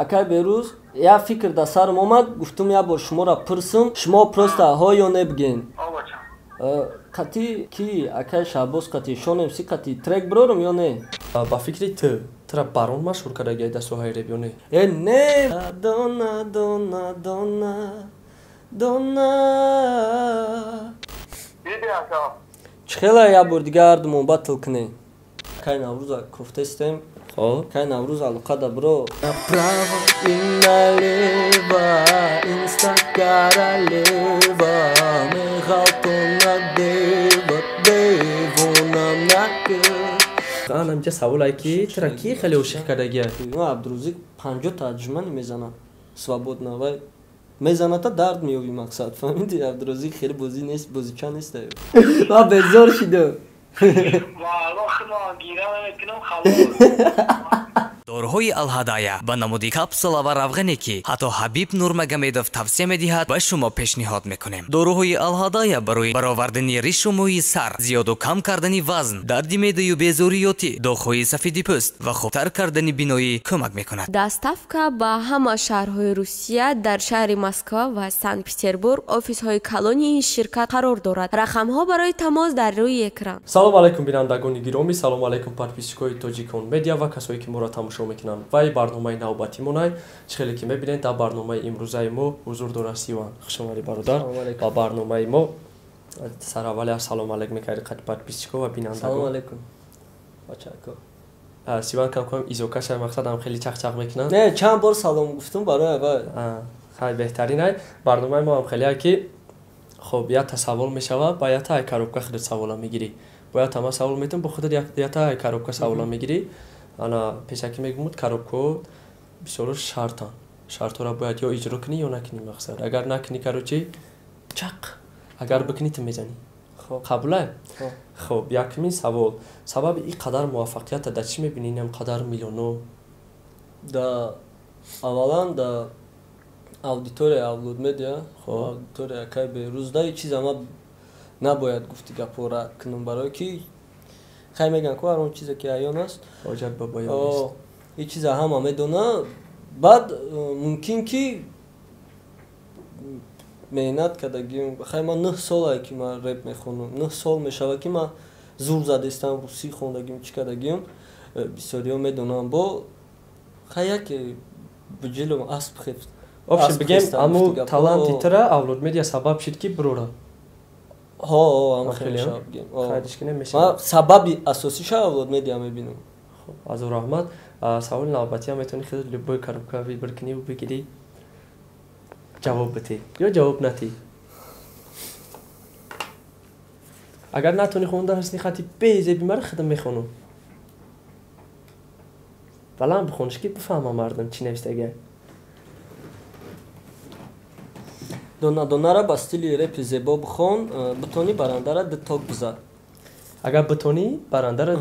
Акай Берӯз, як фикр дар сарам омад, гуфтум як бор шуморо пурсум, шумо просто ҳо ё не бигӯен. Қати ки акай Шаҳбоз қати Шон МС қати трек бирорам ё не? Ба фикри ту, тура барон машҳур кардагиай дар соҳаи реп ё не? Э не! Дона дона дона дона. Чӣ хела як бор дигар ҳардумон батл кунем? Кай Наврӯза кофтестем. Кай Наврӯз алоқа да бро. Направо и налево, инста королева, меғалтона дева, девонам накард. Ана инҷа саволае ки тура ки хеле ошиқ кардагиай? Абдурӯзик 50 таҷмани мезанад. Свободно вай мезаната дард меёби мақсад. Фаҳмиди? Абдурӯзик хеле бозӣ нест, бозича нест. Ма безор шидам. Доруҳои Алҳадая ба намуди капсула ва равғане ки ҳатто Ҳабиб Нурмагомедов тавсия медиҳад ба шумо пешниҳод мекунем. Доруҳои Алҳадая барои баровардани ришу мӯи сар, зиёду кам кардани вазн, дарди меъдаю безориётӣ, доғҳои сафеди пӯст ва хубтар кардани биноӣ кӯмак мекунад. Доставка ба ҳама шаҳрҳои Русия, дар шаҳри Москва ва Санкт-Петербург офисҳои калони ин ширкат қарор дорад. Рақамҳо барои тамос дар рӯи экран. Салом алайкум бинандагони гиромӣ, салом алайкум подписчикои Тоҷикон Медиа ва касое ки моро тамошо мекунанд. Ва ин барномаи навбатимонай, чӣ хеле ки мебинед, дар барномаи имрӯзаи мо ҳузур дорад Сиван. Хуш омадӣ бародар ба барномаи мо. Сараввали ассалому алайкум мекарди қад подписчико ва бинандагон. Салому алайкум бачако. Сиван кам кам изокаша мақсадам хеле чақчақ мекунад. Не, чанд бор салом гуфтум барои вай. Хай беҳтаринай. Барномаи мо ҳам хеле ки хоб як та савол мешавад, ба як та коробка худат савола мегирӣ. Бояд тама савол метум, бо худат як та коробка савола мегирӣ. Ана пешакӣ мегӯмуд коробко бисёро шартан. Шартҳоро бояд ё иҷро кунӣ ё накунӣ мақсад. Агар накунӣ короче чақ, агар бикунӣ ту мезанӣ. Қабулай? Хоб, якумин савол. Сабаби ин қадар муваффақията дар чӣ мебинӣ инам қадар миллионо? Да аввалан да аудитория Авлод Медиа, аудитория акай Берӯз да чиза ма набояд гуфти гапҳоро кунам барое ки хай мегӯям ку ҳар он чизе ки аён аст ҳоҷат ба баён нест. Ин чиза ҳама медона. Баъд мумкин ки меҳнат кардагим. Хай ман 9 солае ки ман реп мехонам. 9 сол мешавад ки ман зур задестам, русӣ хондагим, чӣ кардагим. Бисёриҳо медонам. Бо хай яке биҷилум асп хефт. Вообще бигем, аму таланти тура Авлод Медиа сабаб шид ки бирора. Ҳо, ам хеле шаб бигем. Ман сабаби асосиша Авлод Медиа мебинам. Хоб, азу раҳмат. Саволи навбатиам метавонӣ хеле любой коробка выбор кунӣ ва бигирӣ. Ҷавоб битӣ ё ҷавоб натӣ. Агар натонӣ хонда ҳусни хати безеби мара худам мехонам. Баланд бихониш ки бифаҳмам мардум чӣ навиштагиай. Дона донара ба стили репи зебо бихон, битонӣ барандара ду ток бизад. Агар битонӣ барандара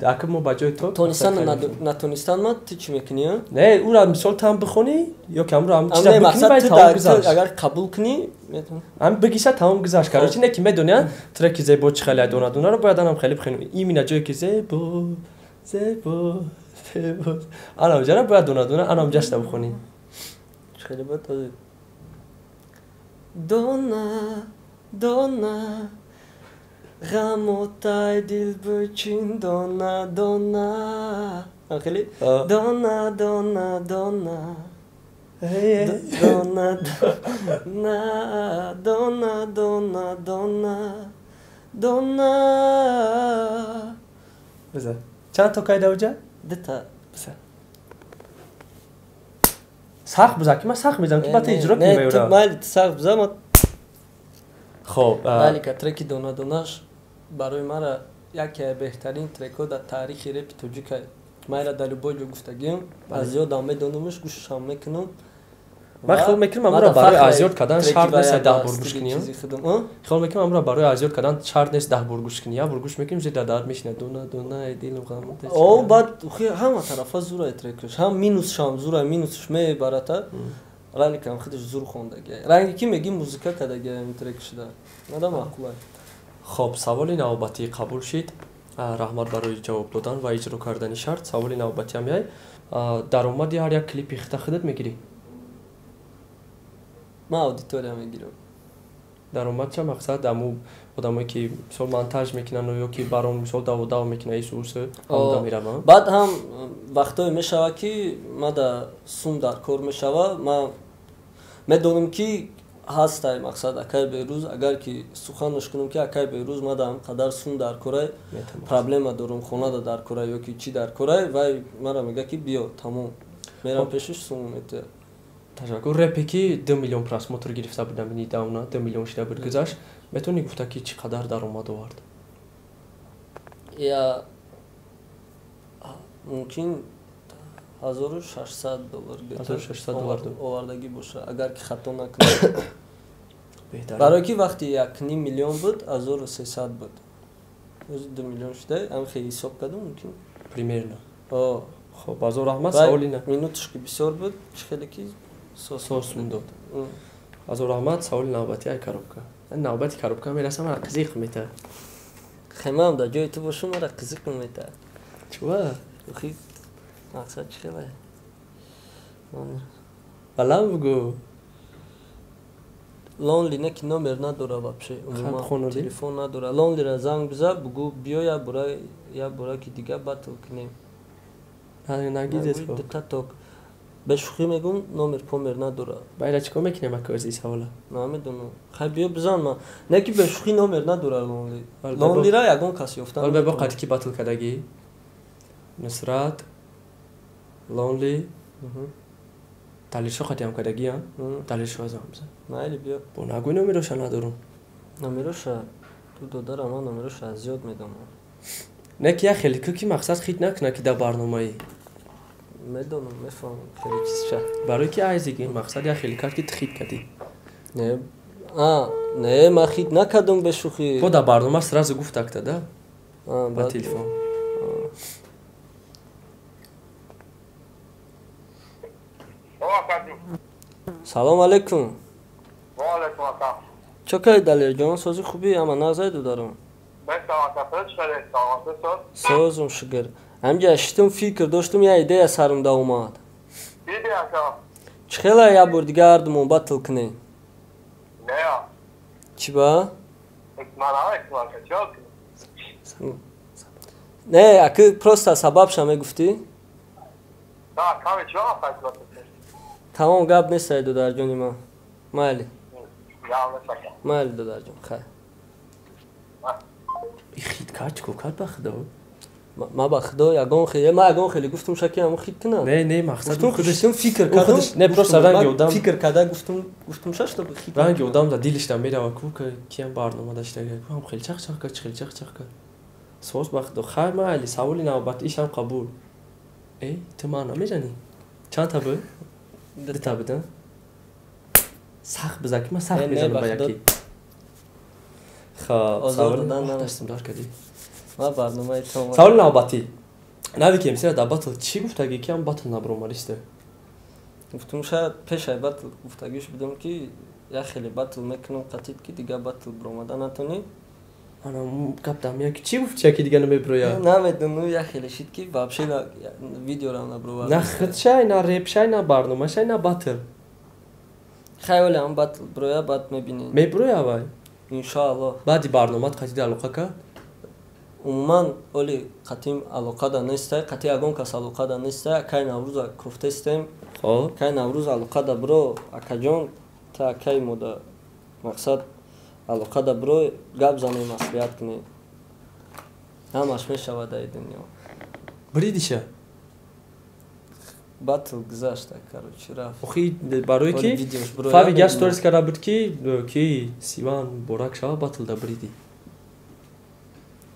ака мо ба ҷои ток тонистан натонистан ма ту чӣ мекунӣ? Не, ура мисол там бихонӣ ё ки амро ам чиза бикунӣ вай тамом гузашт. Агар қабул кунӣ, ам бигиша тамом гузашт. Короче, не ки медонӣ, треки зебо чӣ хеле дона донаро бояд анам хеле бихонӣ. Именно ҷое ки зебо, зебо, зебо. Анам ҷара бояд дона дона анам ҷашта бихонӣ. Чӣ хеле бояд Дона, дона, ғамотай дил бучин, дона, дона. Хеле? Дона, дона, дона. Дона, дона, дона, дона, дона, дона. Биза. Чанд то кайда уҷа? Дута. Биза. Сахт биза, ки ман сахт мезанам, ки баъд иҷро кунӣ Не, ту майли, ту сахт биза, ман хоб. Малика, треки дона донаш барои мара яке беҳтарин трекҳо дар таърихи репи тоҷика. Майра дар любой ҷо гуфтагим, аз ёдам медонамш, гӯшашам мекунам. Ман хиёл мекунам амро барои аз ёд кардан шарт нест 10 бор гӯш кунӣ. Хиёл мекунам амро барои аз ёд кардан шарт нест 10 бор гӯш кунӣ. Як бор гӯш мекунем, дар дард мешинад. Дона дона дилам ғам. О, баъд ҳама тарафа зурай трекаш, ҳам минусшам зурай, минусш мебарата. Раликам худаш зур хондагиай. Ранги ки меги музыка кардагиай ин трекшда. Нада маъқулай. Хоб, саволи навбатӣ қабул шид. Раҳмат барои ҷавоб додан ва иҷро кардани шарт. Саволи навбатиам яй. Даромади ҳар як клипи хита худат мегирӣ? Ман аудитория мегирам. Даромад ча мақсад аму одамое ки мисол монтаж мекунанд ё ки барон мисол даводав мекунанд исус ҳамда мераванд. Баъд ҳам вақтое мешавад ки мада сум дар кор мешавад, ман медонам ки ҳастай мақсад акай Берӯз, агар ки суханаш кунам ки акай Берӯз мада ҳам қадар сум дар корай, проблема дорум, хонада дар корай ё ки чӣ дар корай, вай мара мега ки биё, тамом, мерам пешиш, сум метиҳад. Ташаккур. Репе ки 2 миллион просмотр гирифта будам недавно, 2 миллион шида буд гузашт, метавонӣ гуфта ки чӣ қадар даромад овард? Я мумкин $1600 $1600 овардагӣ боша, агар ки хато накунам. Барои ки вақти 1,5 миллион буд, 1300 буд. Ози 2 миллион шуда, ам хеле ҳисоб кардам, мумкин. Примерно. Хоб, ҳазор раҳмат, саволи на. Минуташ ки бисёр буд, чӣ хеле ки сос дод. Ҳазор раҳмат, саволи навбати ай коробка. Навбати коробка мерасам, мара қизиқ мета. Хемам дар ҷои ту бошум, мара қизиқ мета. Чува? Охи, мақсад чӣ хеле? Баланд бугӯ. Лонли не ки номер надора вообще, умуман телефон надора. Лонлира занг биза, бугӯ биё я бора ки дига батл кунем. Нагидед хо. Дута ток. Бе шӯхӣ мегӯм, номер помер надора. Байра чӣ кор мекунем акози савола? Намедонам. Хай биё бизан ман. Не ки бе шӯхӣ номер надора Лонли. Лонлира ягон кас ёфтан. Бе бо қати ки батл кардагӣ? Нусрат, Лонли, Далершо қати ҳам кардагӣ, а? Далершо занг бизан. Майли биё. Бо нагӯй номероша надорум. Номероша ту додарам, ман номероша аз ёд медонам. Не ки як хеле ку ки мақсад хит накуна ки дар барномаи. Медонам, мефаҳмам хеле чизша. Барои ки айзиги мақсад як хеле кард ки ту хит кардӣ. Не, не, ман хит накардам бе шӯхӣ. Бо дар барнома сразу гуфт акта, да? Ба телефон. Салом алейкум. Ва алейкум ассалом. Чо кай Далерҷон, сози хубӣ, ама нағзай додарам. Созум шукр. Ҳамҷа шитум фикр доштум, я идея сарам да омад. Чӣ хела я бор дига ҳардумон батл кунем? Чӣ ба? Не, аки просто сабабша мегуфтӣ? Тамом, гап нестай додарҷони ман. Майли. Майли додарҷон, хай. Хит кард, чӣ кор кард ба худо? Ма ба худо ягон хеле, ма ягон хеле гуфтум шаки ҳамон хит кунам. Не, не, мақсад гуфтум фикр кардам. Не, просто ранги одам. Фикр карда гуфтум, гуфтум ша что хит. Ранги одам да дилиш да мерава ку киям барнома даштага. Ҳам хеле чақ-чақ кард, хеле чақ-чақ кард. Соз ба худо, хай майли, саволи навбат ишам қабул. Э, ту ман намезанӣ? Чанд та буд? Дута буд, а? Сахт бизан ки ман сахт мезанам ба яки. Хоб, саволи дастам дар кардӣ. Ман барномаи то. Саволи навбатӣ. Нави ки МС дар батл чӣ гуфтагӣ ки ҳам батл набаромадиста? Гуфтум шояд пешай батл гуфтагиш будам ки як хеле батл мекунам қатид ки дига батл баромада натонӣ. Ана гап дам як чӣ гуфт яки дига намеброя? Намедонам, як хеле шид ки вообще видеорам набаровард. На худшай, на репшай, на барномашай, на батл. Хай оли ҳам батл броя, баъд мебинем. Меброя вай? Иншоаллоҳ. Баъди барномат қатиди алоқа кард? Умуман оли қатим алоқада нестай, қати ягон кас алоқада нестай, акай Наврӯза кофтестем. Хоб. Акай Наврӯз алоқада бро, акаҷон, та акай мода мақсад алоқада бро, гап занем, маслиҳат кунем. Ҳамаш мешавад дар дунё. Бридиша? Батл гузашта, короче, рафт. Охи, барои ки Фави гап сторис карда буд ки Сиван борак шава батл да бриди.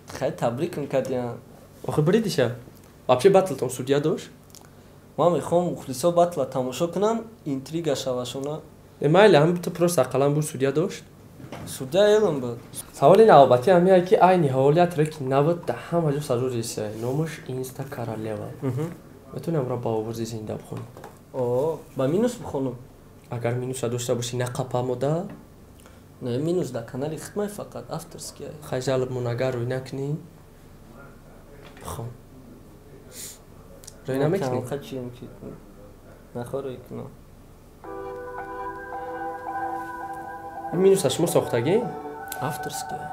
Хай табрикм кардиям. Охи бридиша? Вообще батлтон судья дошт? Ман мехоҳам мухлисо батла тамошо кунам, интрига шавашона. Э, майли, ҳам ту просто ақаллан буд судья дошт? Судья элм буд. Саволи навбатӣ ҳамияе ки айни ҳолия треки навад да ҳама ҷо садо ресай. Номаш Инста Королева. Метавонӣ амро ба овози зинда бихонӣ? О, ба минус бихонам. Агар минуса дошта бошӣ, на қапа мода? Не, минус дар канали хидмай фақат авторский. Хай жалоб монагар рӯй накунӣ. Бихон. Рӯй намекунӣ? Қачием ки нахорӯй кунам. Ин минуса шумо сохтагӣ? Авторский.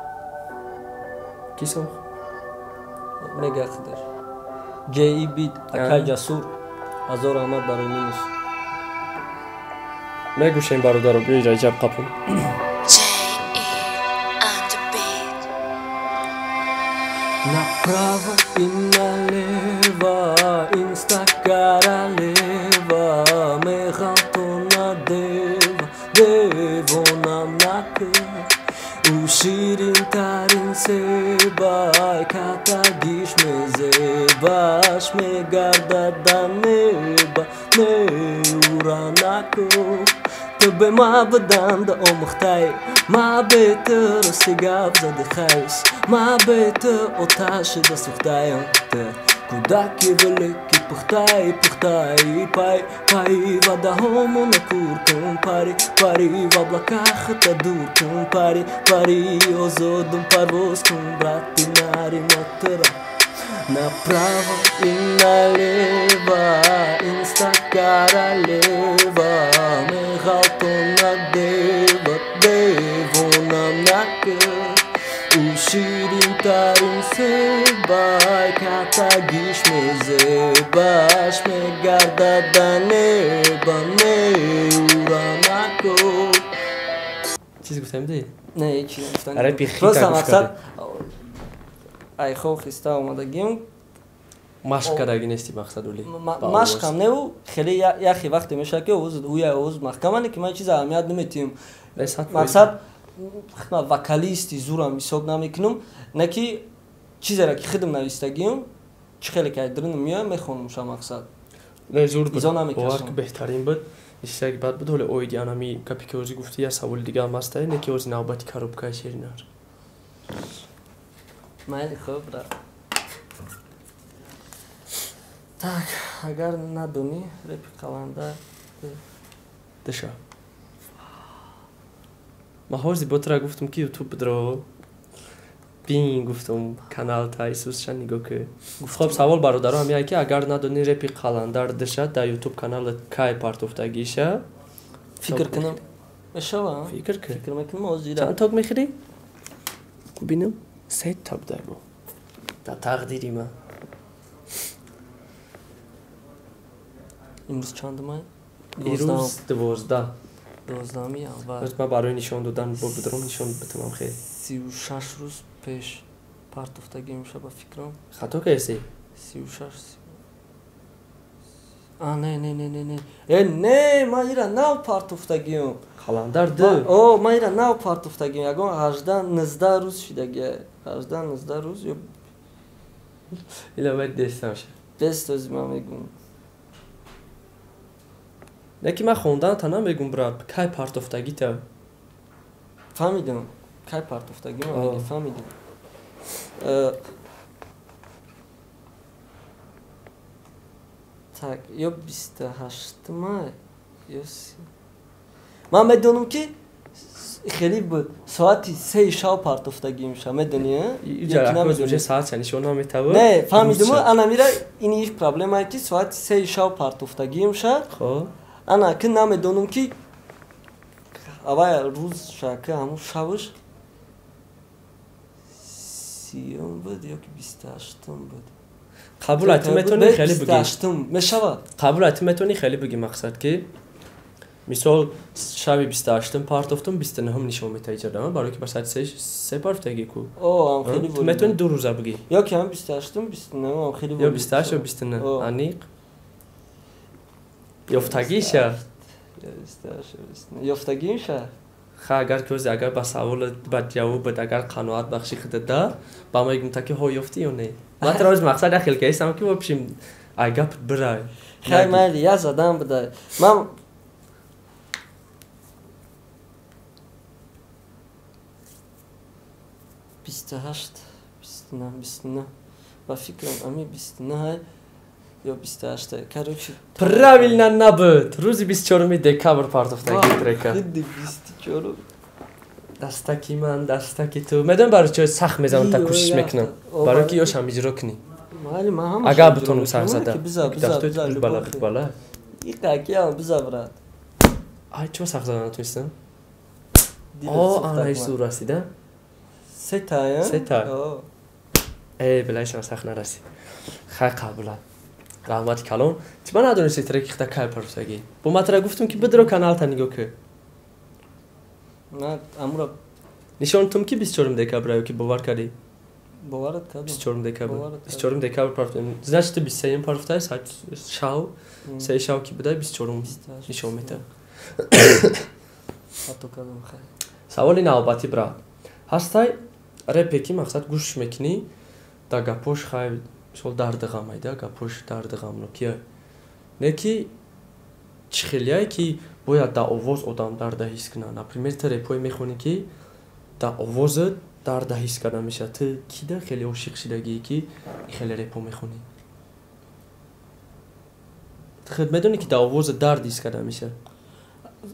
Ки сохт? Мега худаш. JE Beat, акай Ҷасур. Ҳазор раҳмат барои минус. Мегӯшем бародаро, биёй Раҷаб қапун. Направо и налево, инста королева, меғалтона дева, девонам накун. Ӯ ширинтарин себай, катагиш мезебаш, мегардада неба, неура накун. Ту бе ма буданда омӯхтай, ма бе ту рости гап зади хайс, ма бе ту оташида сӯхтаям. Ту кӯдаки велики пухтай, пухтай, пай, пай, ва даҳомона кур кун, пари, пари, в облаках та дур кун, пари, пари, озодум парвоз кун, брати нари мотора. Направо и налево, инста королева, меғалтона дева, девонам накун. Ӯ ширинтарин себай, катагиш мезебаш, мегардада неба, неура накун. Чиз гуфтам ди? Не, ҳеҷ чиз нагуфтам. Репи хита Просто гуфт мақсад кардӣ. Айхо хиста омадагим. Машқ кардагӣ нести мақсад ули? Машқам неву, хеле яхе вақте мешавад ки овоз ӯя овоз маҳкамане ки ман чиз аҳамият наметиҳам. Не, 100%. Мақсад ман вокалисти зурам ҳисоб намекунам, не ки чизеро ки худам навистагиам, чӣ хеле ки айдринам меоям мехонамша мақсад. Не, зур буд. Изо намекашам. Бовар ки беҳтарин буд. Ишак бад буд, ҳоле оиди анами гапе ки ҳозир гуфтӣ, як саволи дига ҳам ҳаста, не ки ҳозир навбати коробкаи ширинар. Майли, хуб, ра. Так, агар надонӣ, репи қаланда. Диша. Ман ҳозир бо тура гуфтам ки ютуб бидро. Бин гуфтам канал та Исусша нигоҳ ки. Хоб, савол бародаро ҳам яке, агар надонӣ репи қаландар диша дар ютуб каналат кай партофтагиша? Фикр кунам. Мешава? Фикр кун. Фикр мекунам ҳозир. Чанд ток мехӯрӣ? Бинам, се та будай бо. Дар тақдири ман. Имрӯз чандум ай? Имрӯз 12. 12 январ. Ҳозир ман барои нишон додан бо бидром нишон битамам хел. 36 рӯз пеш партофтагӣ меша ба фикрам. Хато кардӣ? 36. А, не, не, не, не, не. Э, не, ман ира нав партофтагиам. Қаландар ду. О, ман ира нав партофтагиам. Ягон 18, 19 рӯз шидагия. 18, 19 рӯз ё Ила баъд дестам ша. Дест ози ман мегӯм. Не ки ман хондан та намегӯм, брат, кай партофтагита? Фаҳмидам. Кай партофтагӣ ман мегӯм, фаҳмидам. Так, ё 28 май, ё ман медонам ки хеле буд. Соати 3 шав партофтагӣ меша, медонӣ, а? Иҷа акоз уже соат ча нишон наметавад. Не, фаҳмидам, ана мира ин иш проблемае ки соати 3 шав партофтагӣ меша. Хоб. Ана ки намедонам ки авай рӯз ша ки ҳамун шавш 30 буд ё ки 28 буд. Қабул ай, ту метавонӣ хеле бигӣ. 28 мешавад. Қабул ай, ту метавонӣ хеле бигӣ мақсад ки мисол шаби 28 партофтум, 29 нишон метаи ҷада, барои ки ба соати 3 партофтагӣ ку. О, ам хеле Ту метавонӣ ду рӯза бигӣ. Ё ки ҳам 28, 29 ам хеле Ё 28 ё 29, аниқ. Ёфтагиша? 28, 29. Ёфтагиша? Ха, агар ки ҳозир агар ба саволат ба ҷавоб буд, агар қаноат бахши худат да, ба ма мегӯм та ки ҳо ёфтӣ ё не. Ман туро ҳозир мақсад як хел кардам ки вообщем ай гап бирай. Хай, майли, я задам будай. Ман 28, 29, 29. Ба фикрам ами 29 ё 28. Короче, правильно набуд. Рӯзи 24 декабр партофтаги трека. Худи 24. Дастаки ман, дастаки ту. Медонам барои чӣ сахт мезанам та кӯшиш мекунам. Барои ки ёшам иҷро кунӣ. Майли, ман ҳама Агар битонам сах зада. Биза, биза, бала, бала. Иқакиам биза, брат. Ай, чо сах зада натонистам? О, ана иш зур расида. Сета, Сета. Э, билайшам сах нарасид. Хай, қабула. Раҳмати калон. Чӣ ма надонисти треки хита кай парфтагӣ? Бо ма тара гуфтум ки бидро каналта нигоҳ кӣ. На, амура нишонтум ки 24 декабр ё ки бовар кардӣ? Боварат кардам. 24 декабр. 24 декабр парфтем. Значит, 23 парфтай, саат шав, се шав ки будай 24 нишон метам. Хато кардам, хай. Саволи навбатӣ, брат. Ҳастай репе ки мақсад гӯш мекунӣ, да гапош хай мисол дарди ғамайда, гапош дарди ғамнокия. Не ки чӣ хелияе ки бояд да овоз одам дарда ҳис кунад. Например, ту репое мехонӣ ки да овозат дарда ҳис карда мешавад. Ту кида хеле ошиқ шидагие ки хеле репо мехонӣ? Ту худ медонӣ ки да овозат дард ҳис карда мешавад?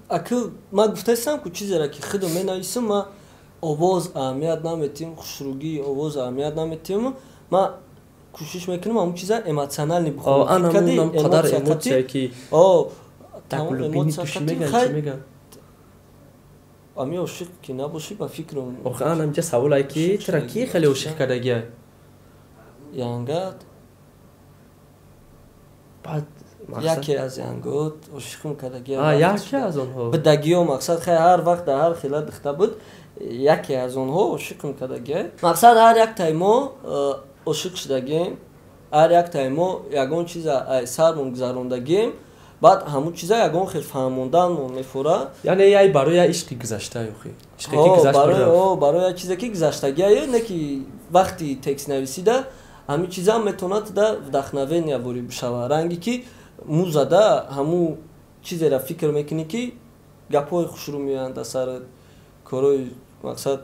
Акл ман гуфтаистам ку чизеро ки худам менависам, ман овоз аҳамият наметиҳам, хушругии овоз аҳамият наметиҳам, ман кӯшиш мекунам ҳамун чиза эмоционални бихонам. Қадар эмоция ки меган. Ами ошиқ ки набошӣ, ба фикрам. Охи ана инҷа саволае ки тура ки хеле ошиқ кардагия? Янгат. Баъд яке аз янгот ошиқм кардагия. Яке аз онҳо. Бидагиё мақсад хай ҳар вақт дар ҳар хела дихта буд, яке аз онҳо ошиқм кардагия. Мақсад ҳар яктаи мо ошиқ шудагием, ҳар яктаи мо ягон чиза сармон гузарондагием, баъд ҳамун чиза ягон хел фаҳмонданмон мефора. Яъне яй барои я ишқи гузашта охи. Ишқе ки гузашт барои я чизе ки гузаштагия, не ки вақти текстнависида ҳамин чиза метавонад да вдохновения ворид бишава. Ранги ки музада ҳамун чизеро фикр мекунӣ ки гапҳои хушрӯ меоянд дар сарат, корҳои мақсад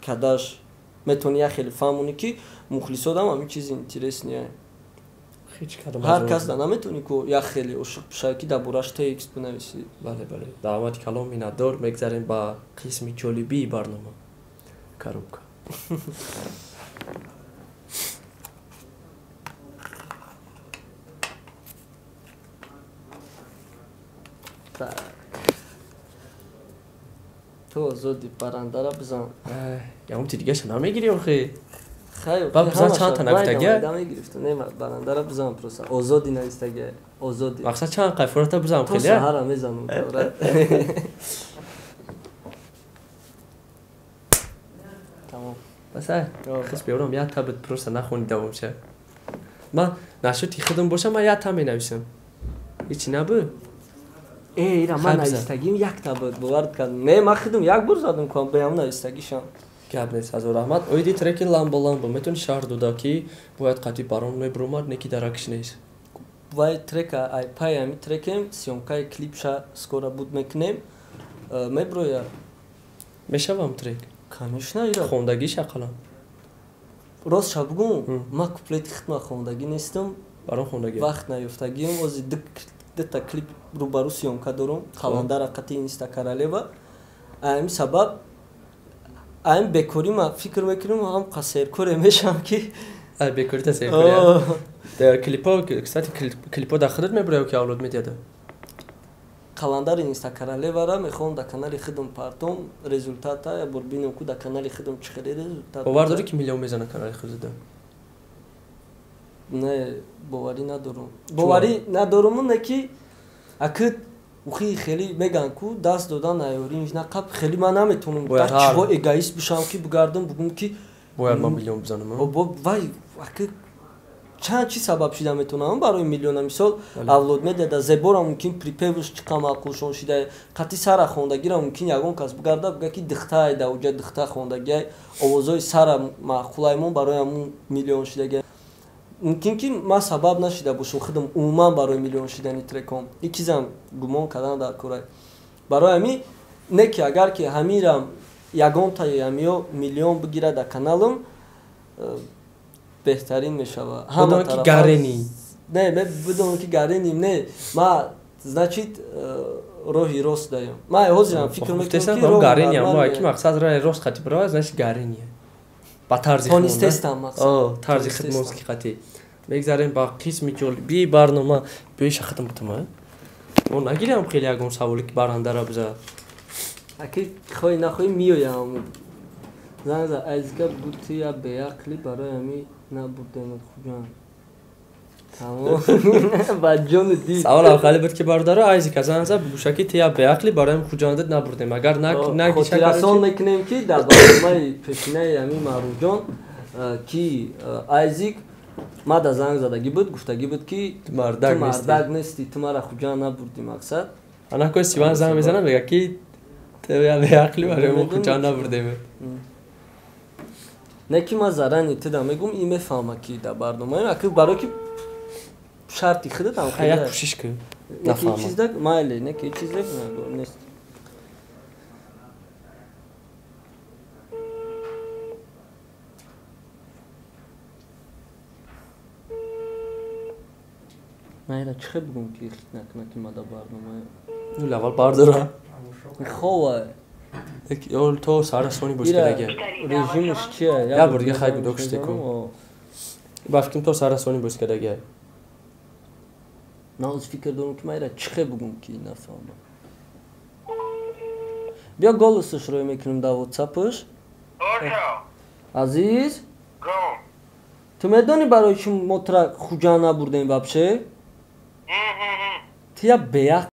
кадаш метавонӣ як хеле фаҳмонӣ ки мухлисодам ҳамин чизи интересния. Ҳар кас да наметавонӣ ку як хеле ошиқ бишавӣ ки дар бораш текст бинависӣ. Бале, бале. Даъвати калом миннатдор. Мегзарем ба қисми ҷолибии барнома. Коробка. Так. Ту озоди, парандара бизан. Ягон ти дигаша намегирӣ охи? Хай, ба бизан чанд та нагуфтагия? Намегирифтам, не, барандара бизан просто. Озоди навистагия, озоди. Мақсад чанд қайфурата бизан хеле? То саҳара мезанам. Тамом. Бас ай, хис биёрам, як та буд просто нахони давом ша. Ман нашуд худам бошам, ман як та менависам. Ҳичи набуд? Э, ира ман навистагим якта буд, бовар кардам. Не, ман худам як бор задам ку беам навистагишам. Гап нест, ҳазор раҳмат. Оиди треки ламбо ламбо метавонӣ шарҳ дода ки бояд қатъи барон мебуромад, не ки даракш нест? Вай трека ай пай ами трекем, съёмкаи клипша скоро буд мекунем. Меброя. Мешавам трек? Конечно, ира. Хондагиш ақаллан. Рост ша бугум, ман куплети хидма хондагӣ нестам. Барон хондагӣ. Вақт наёфтагиам, ози дта клип рӯбарӯ съёмка дорум, Қаландара қати Инста Королева. Ами сабаб ам бекорӣ ма фикр мекунам ҳам қасеркоре мешавам ки ай бекорита серкория. Клипо, кстати, клипо дар худат мебурӣ ё ки авлод медиада? Қаландари Инста Королевара мехоҳам дар канали худам партом, результата я бор бинам ку дар канали худам чӣ хеле результат. Бовар дорӣ ки миллион мезана канали худата? Не, боварӣ надорам. Боварӣ надорам, не ки акид ухи хеле меган ку даст додан наёринж на қаб хеле ман наметавонам дар чиҳо эгоист бишавам ки бигардам бугум ки бояд ман миллион бизанам. Вай акид чанд чиз сабаб шида метавонам барои миллиона. Мисол авлод медиа да зебора мумкин припевш чӣ қад маъқулшон шида, қатъи сара хондагиро мумкин ягон кас бигарда бига ки дихтае да уҷа дихта хондагиай, овозҳои сара маъқулаймон барои ҳамун миллион шидагиай. Мумкин ки ман сабаб нашида бошам худам умуман барои миллион шидани треком. Ин чизам гумон кардан дар корай. Барои ҳамин не ки агар ки ҳамирам ягонтаи ҳамиё миллион бигирад дар каналам беҳтарин мешавад. Ҳама ки гарени. Не, ме бидонам ки гареним, не. Ма значит роҳи рост даем. Ман ҳозирам фикр мекунам ки роҳи гарени мо ки мақсад роҳи рост қати бирава, значит гарени. Ба тарзи тонистестам мақсад. Тарзи худ мусиқи қати. Мегзарем ба қисми ҷолибии барнома. Биёиша хатм бутума. Мо нагирем хеле ягон саволе ки барандара биза. Аки хоҳӣ нахоҳӣ меоям. Занг за Айзика буд, ту я беақлӣ, барои ҳами набурдемат Хуҷанд. Тамом. Ба ҷону дил. Саволам хеле буд ки бародаро Айзика занг за бигӯша ки ту я беақлӣ, барои ҳами Хуҷандат набурдем. Агар нагиша хотиррасон мекунем ки дар барномаи пешинаи ҳамин Маъруфҷон ки Айзик мада занг задагӣ буд, гуфтагӣ буд ки ту мардак нестӣ, ту мара Хуҷанд набурдӣ мақсад. Ана кой Сиван занг мезанам, мега ки ту я беақлӣ, барои мо Хуҷанд набурдем. Не ки ман зарани туда мегум, и мефаҳма ки дар барномаем, аки барои ки шарти худатам як кӯшиш кун. Нафаҳмам. Чизда майли, не ки чизда нест. Майла чӣ хел бигум ки хит накуна ки ма дар барномаем? Ну аввал бардора. Хова. Ё то сара сони бош кадаги. Режимаш чия? Я бор дига хай гудок ште ку. Ба фикрам то сара сони бош кадаги. Ман оз фикр дорам ки ман ира чӣ хел бугум ки нафаҳмам. Биё голосаш рӯй мекунем дар WhatsApp-ш. Азиз? Ту медонӣ барои чӣ мо тура Хуҷанд набурдем вообще? Ту я беақл.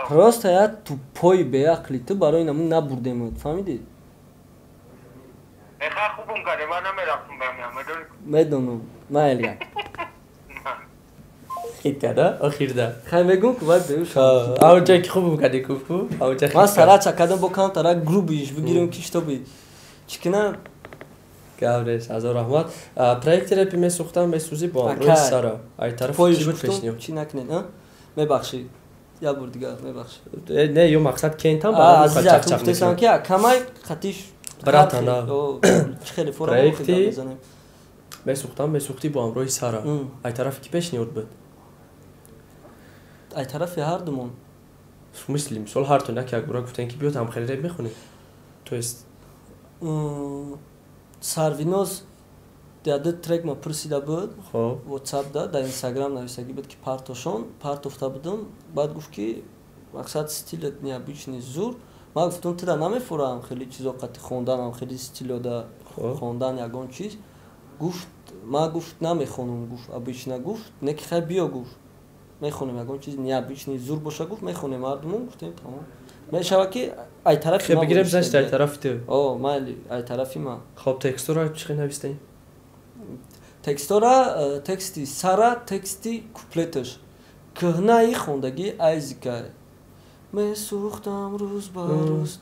Просто я тупой беақлӣ, ту барои намун набурдем, фаҳмидӣ? Медонам, майли. Хит када охирда. Хай мегум ки вай беуш. Авҷа ки хуб кади ку. Авҷа. Ман сарача кадам бо камтара грубиш бигирем ки чтобы чӣ кина. Гаврес, ҳазор раҳмат. Проекти репи месӯхтам, месӯзӣ бо ҳамроҳи Сара. Ай тараф чӣ буд пешниҳод? Чӣ накунед, а? Мебахшӣ. Я бор дигар мебахшӣ. Не, ё мақсад кентам барои чақ-чақ мекунам ки камай қатиш братана. Чӣ хеле фора проекти месӯхтам, месӯхтӣ бо ҳамроҳи Сара. Ай тарафи ки пешниҳод буд? Ай тарафи ҳардумон. В смысле, мисол ҳартон як як бора гуфтем ки биёд ҳам хеле реп мехонем. То есть Сарвиноз яде трек ма пурсида буд WhatsApp да, дар Instagram нависагӣ буд ки партошон партофта будам, баъд гуфт ки мақсад стилет необычный зур. Ман гуфтам туда намефурам хеле чизо қати хонданам, хеле стилода хондан ягон чиз. Гуфт ма гуфт намехонам, гуфт обычно, гуфт не ки хай биё, гуфт мехонем ягон чиз необычный зур боша, гуфт мехонем мардумон, гуфтем тамом. Мешава ки ай тарафи ма бигирем, значит ай тарафи ту. О, майли, ай тарафи ма. Хоб, текстора чӣ хел навистаи? Текстора, тексти Сара, тексти куплеташ кӯҳнаи хондагӣ Айзика месӯхтам рӯз ба рӯз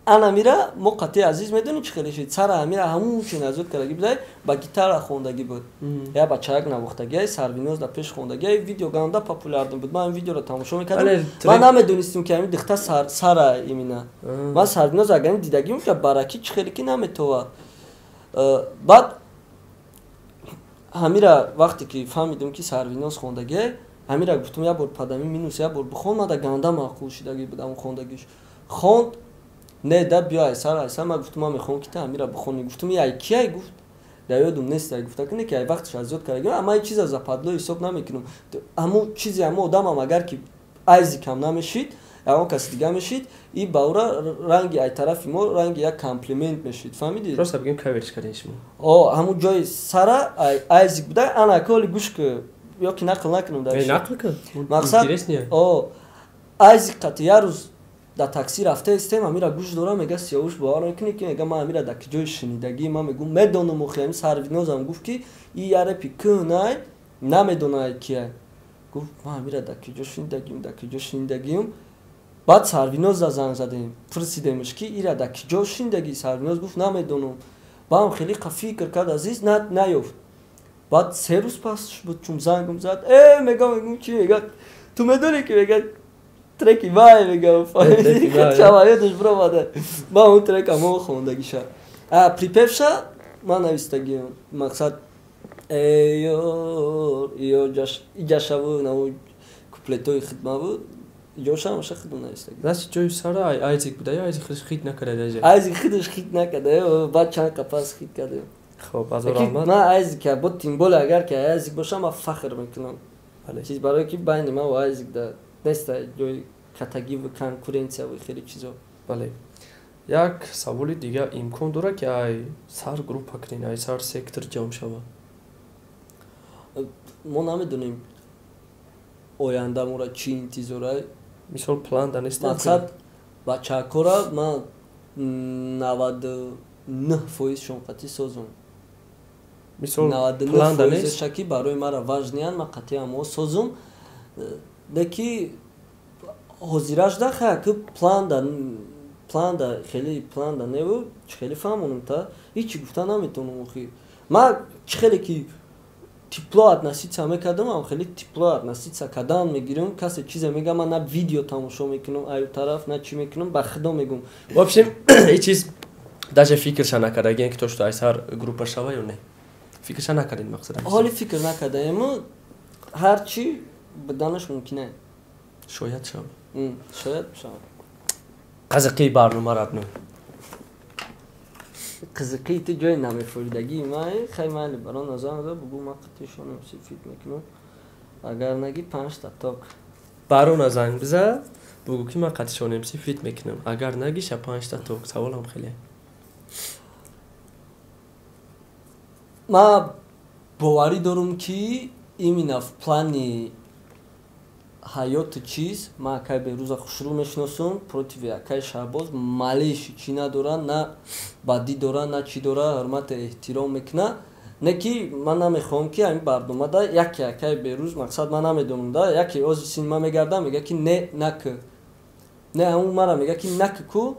ана мира мо қатъи Азиз медонӣ чӣ хеле шид. Сара амира ҳамун чи назуд кардагӣ будай, ба гитара хондагӣ буд, я бачаяк навохтагиай, Сарвиноз да пеш хондагиай, видео ганда популярный буд. Ман видеоро тамошо мекардам, ман намедонистим ки ҳамин дихта Сара имина. Ман Сарвиноз агани дидагим ки бараки чӣ хеле ки наметова. Баъд ҳамира вақте ки фаҳмидем ки Сарвиноз хондагиай, ҳамира гуфтум як бор падами минус як бор бихон, мада ганда маъқул шидагӣ буд ҳамон хондагиш. Хонд, не да биё айсар айсар, ман гуфтум ман мехоҳам ки ту ҳамира бихонӣ. Гуфтум ай киай? Гуфт дар ёдум нест. Ай гуфта ки не ки ай вақташ аз ёд кардагим, амма ин чиза западло ҳисоб намекунам. Ҳамун чизи ҳамун одамам агар ки Айзикам намешид, ягон каси дига мешид, и ба ура ранги ай тарафи мо ранги як комплимент мешид, фаҳмидӣ? Просто бигем каверш кардем шумо. О, ҳамун ҷои Сара Айзик буда. Ана коли гӯш ку ё ки нақл накунам? Дар нақл кун. Мақсад, о, Айзик қати як рӯз дар такси рафта истем, амира гӯш дорам, мега Сиёвуш бовар мекунӣ ки мега ман амира дар ки ҷои шунидагӣ? Ман мегӯм медонам охи, ҳамин Сарвинозам гуфт ки и я репи кӯҳнай, намедонай кия. Гуфт ман амира дар ки ҷо шунидагим, дар ки ҷо шунидагим. Баъд Сарвиноза занг задем, пурсидемш ки ира дар ки ҷо шунидагӣ. Сарвиноз гуфт намедонам. Баъдам хеле фикр кард Азиз, наёфт. Баъд 3 рӯз пас буд, чун зангам зад, мега мегум чи, мега ту медонӣ ки мега треки вай, мега шаваёдаш биромада. Ба он трека мо хондагиша, припевша ман навистагиам, мақсад ё иҷашаву наву куплетои хидма буд, иҷоша ҳамаша хидм навистагӣ. Значит ҷои Сара Айзик буда ё Айзик худаш хит накарда? Айзик худаш хит накарда, баъд чанд қа пас хит кардем. Хоб, азор раҳмат. Ман Айзик бо тем более агар ки Айзик бошам, ман фахр мекунам. Чиз барое ки байни ман ва Айзик да нест ҷои катагӣ ва конкуренсия ва хеле чизо. Бале. Як саволи дига: имкон дорад ки ай сар группа кунин, ай сар сектор ҷамъ шава? Мо намедонем оянда моро чӣ интизорай. Мисол, план да нест? Мақсад, бачакора ман 99% шон қатӣ созум. Мисол, план да нест? 99%-ша ки барои мара важный ян, ман қатъи ҳамао созум. Леки ҳозираш да хая ки план да хеле план да неву чӣ хеле фаҳмонам, та ҳичи гуфта наметавонам. Охи, ман чӣ хеле ки тепло относиться мекардам, ам хеле тепло относиться кардан мегирам. Касе чизе мега, ман на видео тамошо мекунам аю тараф, на чӣ мекунам, ба худо мегум. В общем, ҳеҷ чиз даже фикрша накардагиен ки то что ай сар группа шава ё не? Фикрша накардин, мақсад? Ҳоли фикр накардаему, ҳарчи буданаш мумкин. Шояд шава. Шояд шава. Қазиқии барнома, родной. Қизиқии ту ҷои намефоридагии ман. Хай, майли, барон назар да бугу, ман қатишонам feat мекунам, агар наги панҷта ток. Барона занг биза, бугу ки ман қатишонем feat мекунам, агар нагиша панҷта ток. Саволам хеле. Ман боварӣ дорум, ки именно в плани ҳаёту чиз ман акай Берӯза хушрӯ мешиносум, против акай Шаҳбоз малейший чӣ надора, на бадӣ дора, на чӣ дора, ҳурмату эҳтиром мекуна. Не ки ман намехоҳам ки ҳамин барномада яке акай Берӯз, мақсад, ман намедонам да, яке ози сини ман мегардам, мега ки не, нак не, ҳамун мара мега ки нак ку,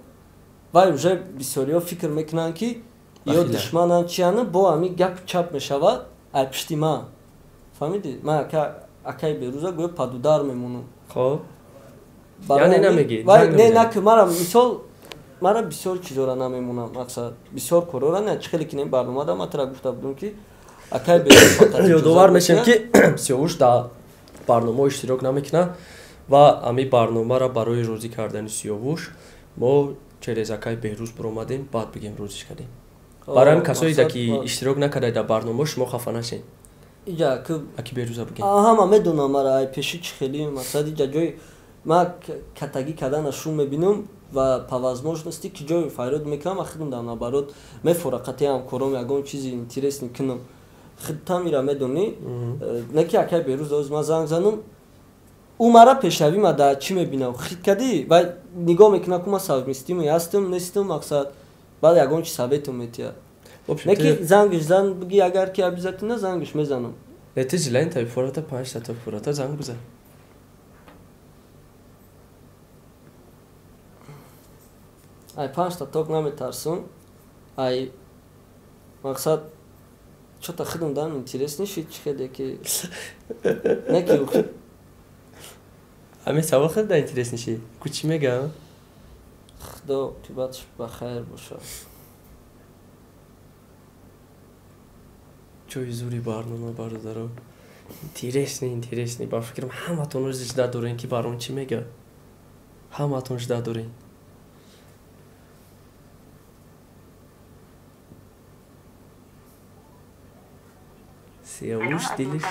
вай уже бисёриҳо фикр мекунанд, ки ё душмананд, чияны, бо ҳамин гап чап мешавад ай пишти ман, фаҳмидӣ? Ман акай Берӯза гӯё под удар мемонам. Хоб, яъне намегӣ? Не, нак мара, мисол, мара бисёр чизора намемонам, мақсад, бисёр корора не, чӣ хеле ки не барномада ман тара гуфта будам, ки акай Берӯз. Ёдовар мешавем, ки Сиёвуш дар барномао иштирок намекунад ва ҳамин барномаро барои розӣ кардани Сиёвуш мо через акай Беҳрӯз буромадем, баъд бигем розиш кардем. Барои ҳамин касоеда ки иштирок накардаед дар барномао, шумо хафа нашед. Иҷа аки Берӯза бигем. Ҳама медонам мара ай пеши чӣ хеле, мақсад, иҷа ҷои ман катагӣ кардана шум мебинам ва по возможности ки ҷои файрод мекунам, ман худам дар наоборот мефора қатъи ҳамкором ягон чизи интересный кунам. Худтам ира медонӣ, не ки акай Берӯз оз ман занг занам, ӯ мара пешравӣ ма дар чӣ мебинам, хит кардӣ ва нигоҳ мекунам, ку ман совместимый ҳастам, нестам, мақсад, баъд ягон чи советам метиҳад. Не ки зангиш зан биги, агар ки обязательно зангиш мезанам. Не, ти жилайн таби фората панҷта то фората занг бизан. Ай панҷта ток наметарсум, ай мақсад, чота худам дам интересный шид, чӣ хеле ки не ки. Ҳамин савол хеле да интересный шид, ку чӣ мегӯям? Худо оқибатш ба хайр бошад. Ҷои зури барнома, бародаро, интересный, интересный. Ба фикрам, ҳаматон ози жда дорем, ки барон чӣ мега. Ҳаматон жда дорем. Сиёвуш дилиш.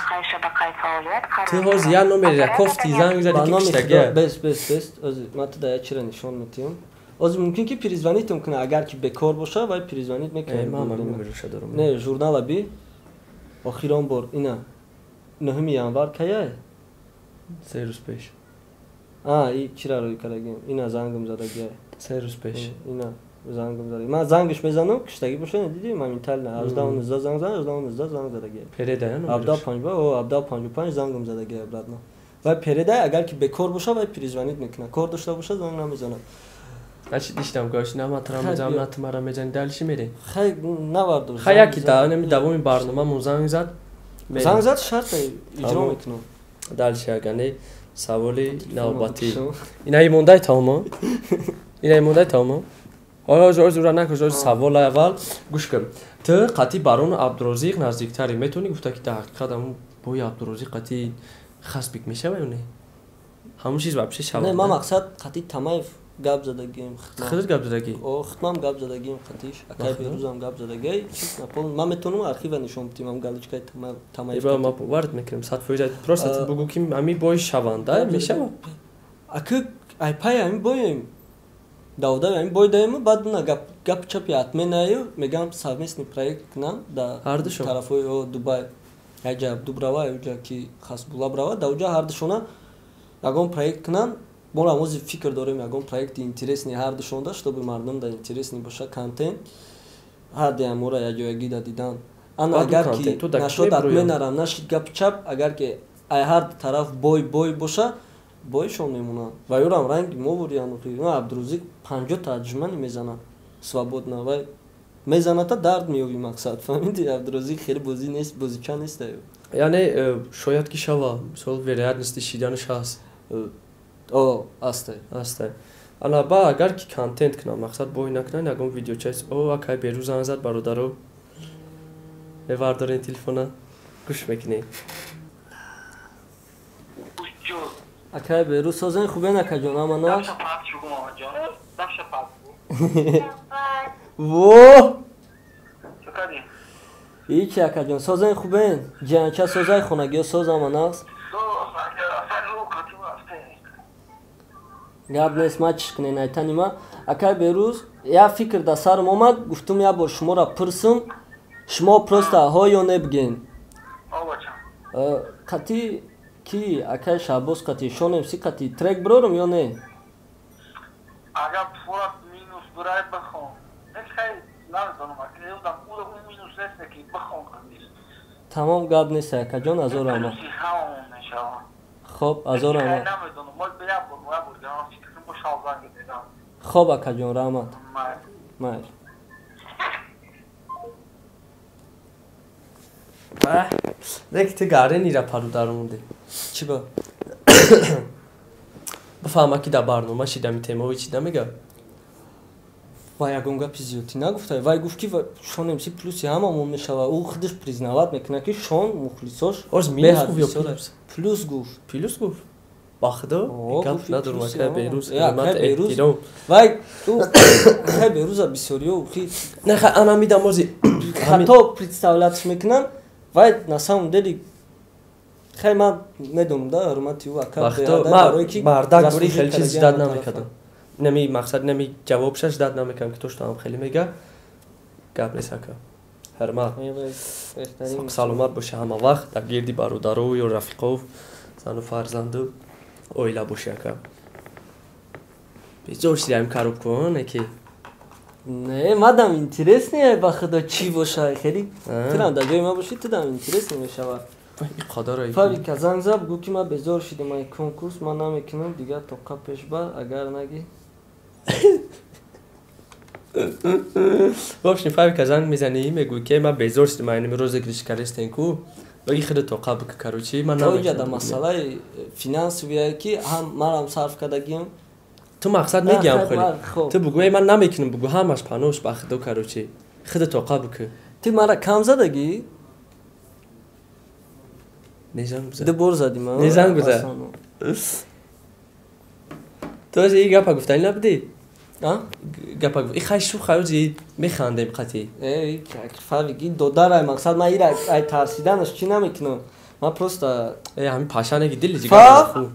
Ту ҳозир як номерра кофти, занг зади, ки киштагия. Бес, бес, бес, ози ман ту да як чира нишон метиҳам. Ози мумкин ки перезвонить ам кунад, агар ки бекор боша, вай перезвонить мекунад. Ман номероша дорам. Не, журнала би, охирон бор ина 9 январ каяй? 3 рӯз пеш. А и чира рӯй кардагим, ина зангам задагиай. 3 рӯз пеш. Ина зангам задаги, ман зангиш мезанам, киштагӣ боша, диди, моментально 18:19 занг зад, 18:19 занг задагиай. Передая. 17:5, о, 17:55 зангам задагиай обратно. Вай передай, агар ки бекор боша, вай перезвонить мекунад, кор дошта боша, занг намезанад. Значит, диштам гош, на ман тара мезанам, на ту мара мезани, дальше мерем. Хай, навардор. Хай, яки да, нами давоми барномамон занг зад. Занг зад, шарта иҷро мекунам. Дальше, агане саволи навбатӣ. Инаи мондай тамомо? Инаи мондай тамомо? Оё оз ура накуш, оз савол аввал гӯш кун. Ту қатъи барону Абдурозиқ наздиктари, метавонӣ гуфта, ки дар ҳақиқат ҳамун бои Абдурозиқ қатъи хасбик мешава ё не? Ҳамун чиз вообще шава? Не, ман мақсад, қатъи Тамаев Гап задагим. Худат гап задагӣ? О, худмам гап задагим қатиш. Акай Берузам гап задагай. Чиз напол. Ман метавонам архива нишон бидим, ам галочкаи Тамаев. Иба ма бовард мекунам 100%. Просто бугу ки ами бой шаванд, да? Мешава? Аки ай пай ами боем. Давда ами бой даем, баъд на гап чапи отменаю, мегам совместный проект кунам да тарафои Дубай. Яҷа Дубрава, яҷа ки Хасбулла брава, да уҷа ҳардушона ягон проект кунам. Мо рамози фикр дорем ягон проекти интересный ҳардушонда, чтобы мардум да интересный боша контент. Ҳарде амора якҷоягӣ да дидан. Ана агар ки нашод отменарам, нашид гап чап, агар ки ай ҳар тараф бой бой боша, бойшон мемонанд. Ва ёрам ранги мо буряну Абдурузик 50 таҷмани мезанад свободно. Вай мезаната дард меёби мақсад. Фаҳмиди? Абдурузик хеле бозӣ нест, бозича нест. Яъне шояд ки шава, мисол вероятности шиданаш ҳаст. О, астай. Астай. Ана ба агар ки контент кунам, мақсад бой накунам, ягон видеочаст. О, акай Беруз занг зад бародаро. Мевардорен телефона, гӯш мекунӣ. Акай Беруз созен хубен акаҷон, амана? Во! Ичи акаҷон, созен хубен? Ҷиянча созай хонагиё соз аманас? Гап нест, ма чиш кунен айтани ма. Акай Беруз, я фикр да сарам омад, гуфтум я бор шуморо пурсум, шумо просто ҳо ё не биген. Қати ки акай Шаҳбоз қати Шон МС қати трек бирорум ё не? Агар фурат минус бирай бихон. Тамом гап нест акаҷон, азор раҳмат. Хоб, азор раҳмат. Хоб акаҷон, раҳмат. Майр. Не ки ту гарени ра пару даромадӣ. Чӣ ба? Бифаҳма ки дар барнома шидами темаҳои чӣ намега? Вай ягон гапи зиёдтӣ нагуфта. Вай гуфт ки Шон МС плюси ҳамамон мешава. Ӯ худаш признават мекунад ки Шон мухлисош минус гуфт ё плюс? Плюс гуфт. Плюс гуфт? Ба худо гап надорам акай Беруз, ҳурмат эҳтиром. Вай акай Беруза бисёриё хи не хай ана мидам ози хато представлятш мекунанд. Вай на самом деле хай ман медонам да ҳурмати ӯ ака барои ки мардак бури хеле чиз ждат намекардам. Нами мақсад нами ҷавобша ждат намекардам ки то что ҳам хеле мега. Гап нест ака. Ҳурмат. Саломат боша ҳама вақт дар гирди бародару ё рафиқов, зану фарзанду оила боши ака. Безор шидаем коробку, не ки? Не, мадам интересне ба худо чӣ боша, хеле тирам дар ҷои ма бошӣ, тудам интересне мешавад. Фабрика занг зад, гуфт ки ман безор шидам ай конкурс, ман намекунам, дигар тоқа пеш бар, агар наги. Вообще фабрика занг мезанӣ, мегӯӣ ки ман безор шидам, ай ними розыгрыш карестен ку, баги худо тоқа бик, короче, ман намекунам. Тоҷа да масъалаи финансовия ки ҳам манам сарф кардагим. Ту мақсад мегиям хеле. Ту бугӯ ман намекунам, бугӯ ҳамаш панош ба худо, короче, худо тоқа бик. Ту мара кам задагӣ? Не занг бизан. Ду бор задим. Не занг бизан. Ту аз ин гапа гуфтани набудӣ? А? Гапа гуфт. И хай шу хай механдем қатӣ. Э, фавик, ин додарай мақсад ман ира ай тарсиданаш чӣ намекунам. Ман просто э ҳамин паша неги дили ҷигар ху.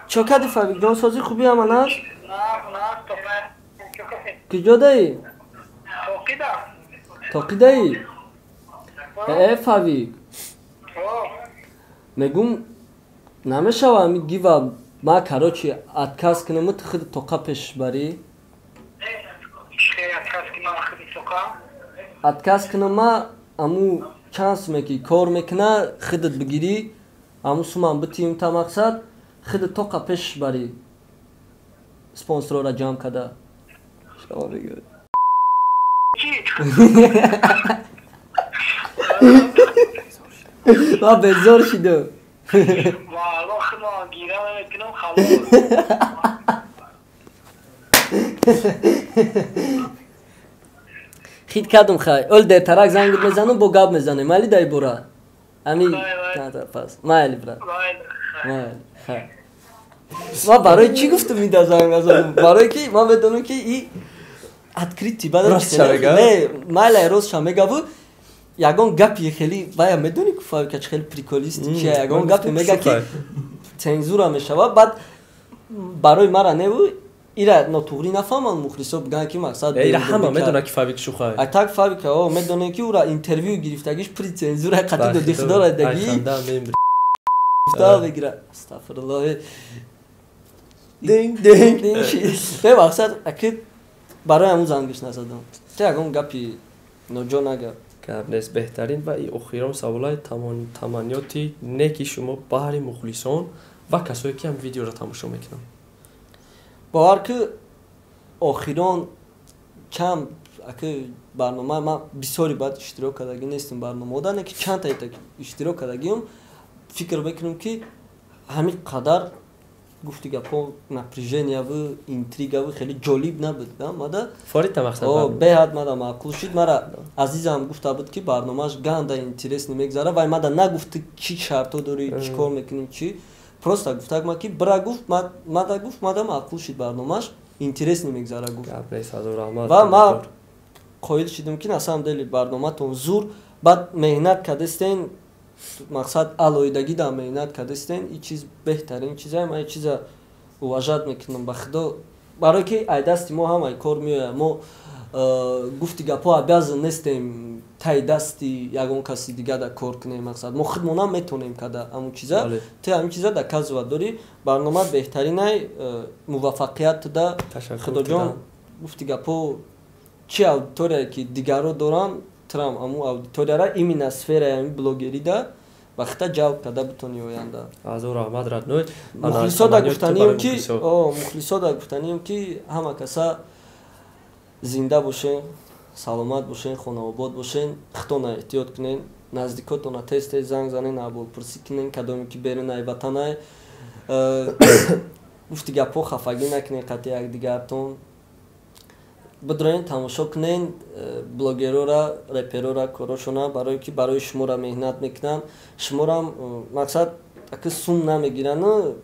Чо кади Фавик ҷон, сози хуби ҳаман аст? Куҷо даӣ? Тоқидаӣ? Э Фавик. Мегум намешава ами гива ма короче отказ кунам, ту худ тоқа пеш барӣ? Отказ кунам ма аму чанд суме ки кор мекуна худат бигирӣ, аму сумам битием та мақсад худат тоқа пеш барӣ, спонсорора ҷамъ када. Ма безор шидам. Хит кардум хай. Ол дертарак занг мезанам, бо гап мезанем. Майли дай бура. Ами пас. Майли брат. Майли. Хай. Ман барои чӣ гуфтам ида занг назадам? Барое ки ман медонам, ки и открытый баъд не майла, ростша мегаву ягон гапи хеле вая медонӣ, ку Фавика чи хеле приколист чи, ягон гапе мега, ки цензура мешава. Баъд барои мара неву ира нотуғрӣ нафаҳманд мухлисо, бигӯянд, ки мақсад Ира ҳама медонад, ки Фавик шухай. А так Фавика о медонем, ки ура интервю гирифтагиш при цензура қатъи доди худора даги мегира. Астағфируллоҳ, динг динг. Не, мақсад, аки барои ҳамун зангиш назадам, те ягон гапи ноҷо нага. Гап нест, беҳтарин. Ва охирон саволаи: таманниёти неки шумо баҳри мухлисон ва касое, ки ҳам видеоро тамошо мекунанд. Бовар ки, охирон чанд аки барнома ман бисёри баъд иштирок кардагӣ нестам барномаода, не ки чанд таита иштирок кардагиам, фикр мекунам, ки ҳамин қадар гуфти гапҳо напряженияву интригаву хеле ҷолиб набуд мада. Беҳад мада маъқул шуд. Мара азизам гуфта буд, ки барномааш ганда интересно мегзара. Вай мада нагуфт, чӣ шартҳо дорӣ, чӣ кор мекунӣ, чӣ, просто гуфтак ма, ки бира, гуфт, мада, гуфт, мада маъқул шуд, барномааш интересно мегзара, гуфт. Ва ма қоил шудам, ки на самом деле барноматон зур, баъд меҳнат кардастен, мақсад, алоҳидагӣ дар меҳнат кардастен, ин чиз беҳтарин чизае. Ман ин чиза уважать мекунам, ба худо, барое ки ай дасти мо ҳамаи кор меояд. Мо гуфти гапҳо обязан нестем таи дасти ягон каси дига да кор кунем. Мақсад, мо худмонам метонем када ҳамун чиза. Ту ҳамин чиза доказывать дорӣ. Барнома беҳтаринай, муваффақият да худоҷон. Гуфти гапҳо, чӣ аудиторияе ки дигарро доранд, трам аму аудиторияра именно сфераи ҳамин блогерида вақта ҷалб карда бутони оянда. Ҳазор раҳмат, родной. Мухлисода гуфтанием, ки ҳама каса зинда бошен, саломат бошен, хонаобод бошен, худтона эҳтиёт кунен, наздикотона тез тез занг занен, аҳволпурсӣ кунен, кадоме ки берун ай ватанай. Гуфти гапҳо, хафагӣ накунен қатъи якдигартон. Бидроен, тамошо кунен блогерора, реперора, корошона, барое ки барои шуморо меҳнат мекунанд, шуморам мақсад, аки сум намегирану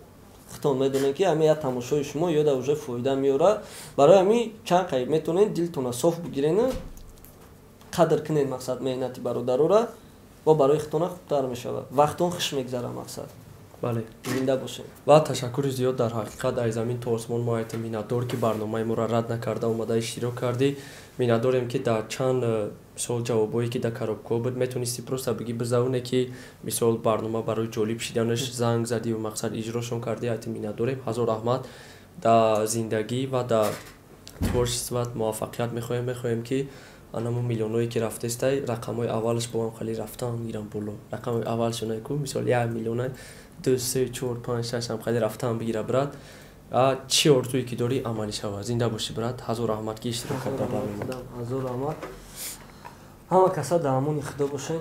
худтон медонед, ки ҳами як тамошои шумо ёда уже фоида меорад. Барои ҳами чанд қай метавонед дилтона соф бигирену қадр кунед, мақсад, меҳнати бародарора, бо барои худтона хубтар мешавад, вақтон хуш мегзарад, мақсад. Бале. Зинда бошед. Ва ташаккури зиёд. Дар ҳақиқат, ай замин то осмон мо айта миннатдор, ки барномаи моро рад накарда омада иштирок кардӣ. Миннатдорем, ки дар чанд мисол ҷавобҳое, ки дар коробкаҳо буд, метавонисти просто бигӣ бизавоне, ки мисол барнома барои ҷолиб шиданаш занг задиву мақсад иҷрошон кардӣ. Айта миннатдорем, ҳазор раҳмат. Дар зиндагӣ ва дар творчестват муваффақият мехоҳем. Мехоҳем, ки анамо миллионҳое, ки рафтестай, рақамҳои аввалаш бо ҳам хеле рафтан гирам боло. Рақамҳои аввалшонай ку, мисол, 1 миллиона, ду, се, чор, панҷ, шаш ҳам хеле рафтан бигира, брат. Чӣ орзуе ки дорӣ, амалӣ шавад. Зинда бошӣ, брат, ҳазор раҳмат, ки иштирок кард дар барнома. Ҳазор раҳмат. Ҳама каса дар амони худо бошен.